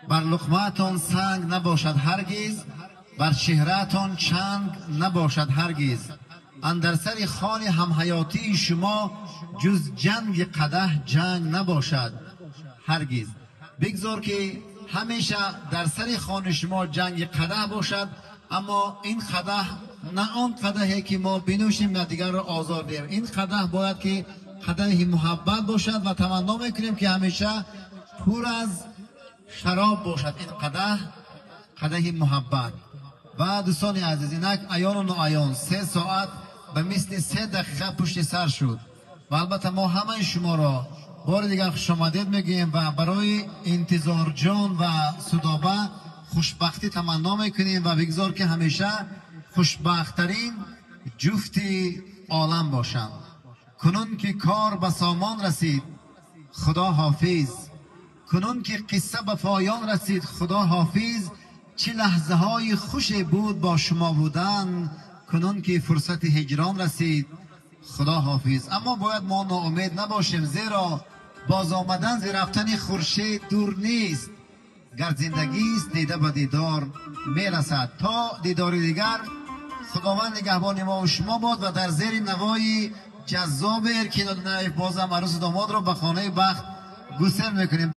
Бар луқмаатон санг набошад ҳаргиз, бар чеҳраатон чанг набошад ҳаргиз. Андар сари хони ҳамҳаётии шумо ҷуз ҷанги қадаҳ ҷанг набошад ҳаргиз. Бигзор ки ҳамеша дар сари хони шумо ҷанги қадаҳ бошад, аммо ин қадаҳ на он қадаҳе ки мо бинӯшем ва дигарро озор диҳем. Ин қадаҳ бояд ки қадаҳи муҳаббат бошад ва таманно мекунем ки ҳамеша пур аз шароб бошад ин қадаҳ, қадаҳи муҳаббат. Ва дӯстони азиз, инак аёну ноаён 3 соат ба мисли 3 дақиқа пушти сар шуд ва албатта мо ҳамаи шуморо бори дигар хушомадед мегӯем ва барои интизорҷон ва Судоба хушбахтӣ таманно мекунем ва бигзор ки ҳамеша хушбахттарин ҷуфти олам бошанд. Кунун ки кор ба сомон расид, Худо ҳофиз. Кунун ки қисса ба поён расид, Худо ҳофиз. Чӣ лаҳзаҳои хуше буд бо шумо будан, кунун ки фурсати ҳиҷрон расид, Худо ҳофиз. Аммо бояд мо ноумед набошем, зеро боз омадан зи рафтани хуршед дур нест. Гар зиндагист дида ба дидор мерасад. То дидори дигар Худованд нигаҳбони мо ва шумо бод ва дар зери навои ҷаззоби Эркин Одинаев бозам арӯсу домодро ба хонаи бахт гусел мекунем.